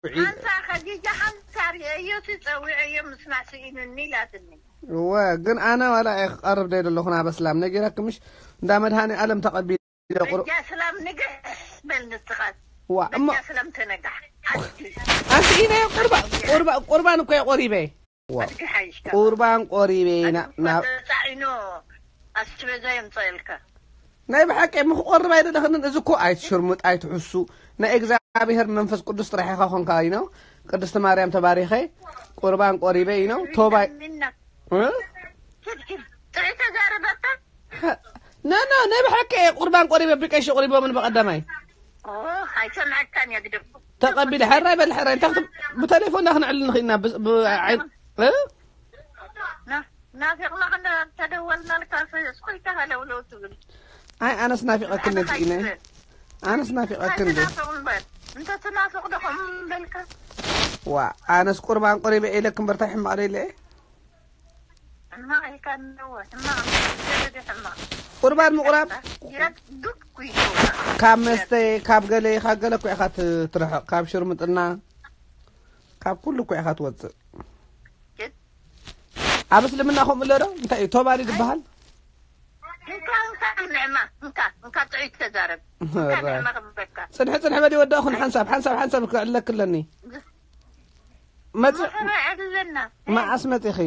ኣንታ ኸዲጃ ሓንሳር የእዮሲ ጸዊዐዮ ምስማዕ ስኢኑኒ ኢላትኒ። እወ፣ ግን ኣነ ዋላ እየ ክቐርብ ደይ ዘለኹ ናብ ኣስላም። ነጊረኪ ምሽ፣ እንዳ መድሃኔ ኣለም ተቐቢለ ቁር- በጃ ስላም ንግሕ በል ንስኻት። ዋ፣ እሞ በጃ ስላም ተነጋሕ። ኣንቲ ኢነ ቁርባ-፣ ቁርባ-፣ ቁርባን እኮ እየ ቆሪበ። ዋ፣ ኣድጊ ሓይሽካ። ቁርባን ቆሪበ ኢና-፣ ኣድጊ እኮ ናብ ተጻዒኑ ኣስቤዛ የምጸልካ። ናይ ብሓቂ ምኽቆርብ ኣይደለኽንን። እዚ እኮ ኣይትሽርሙጥ፣ ኣይትሕሱ። ናይ እግዚኣብሔር መንፈስ ቅዱስ ጥራሕ ኢኻ ኾንካ ኢኖ። ቅድስቲ ማርያም ተባሪኸ፣ ቁርባን ቆሪበ ኢኖ። ቶባይ ሚና። እ? ኪድ ኪድ። ጥዑይ ተዛረበካ። ኖ፣ ኖ፣ ናይ ብሓቂ ቁርባን ቆሪበ፣ ብቀሺ ቁሪቦምን ብቐዳማይ። ኦ፣ ኣይሰምዐካን እየ ግደፎ። ተቐቢለ፣ ሕራይ በል፣ ሕራይ። እንታይ ክት-፣ ብቴሌፎን ዳ ክንዕልል ንኽእልና፣ ብ-፣ ብ-፣ ዓይን-፣ እ? ና-፣ ናፊቕና ክንደ-፣ ተደወልናልካ፣ ስኩልካ ሃለውለው ትብል። ኣይ፣ ኣነስ ናፊቐክን ኣነ እንታይ ኢነ? ክብል? ኣነስ ናፊቐክን እንታይ ዶ? ትናፍቕ እምበር? እንተ ትናፍቕ ዶ ከምኡ በልካ? ዋ፣ ኣነስ ቁርባን ቆሪበ ኢለክ እምበር፣ እንታይ ሕማቕ ደለ? ሕማቕ ኢልካ እነወ፣ ሕማቕ፣ ሕማቕ። ቁርባን ምቑራብ? የት ዱብ ኩይቶ። ካብ መስተ፣ ካብ ገለ፣ ካብ ገለ እኮ ኢኻ ት-፣ ትርሕቕ፣ ካብ ሽርምጥና፣ ካብ ኩሉ እኮ ኢኻ ትወጽእ። ግን ኣብ እስልምና ከምኡ ኣሎ ዶ? እንታይ እዩ? ቶባል እዩ ዝበሃል? እንካ፣ እንካ፣ ንዕማ፣ እንካ፣ እንካ፣ ጥዑይ ተዛረብ። እንካ፣ ኧረ። ንዕማ ክብለካ። ጽንሒ፣ ጽንሒ በል ይወዳእኹ፣ ሓንሳብ፣ ሓንሳብ፣ ሓንሳብ ክዕለክ ኣለኒ። መጽ-፣ ምኽሪ ኣለና። መዓስ መጺኺ?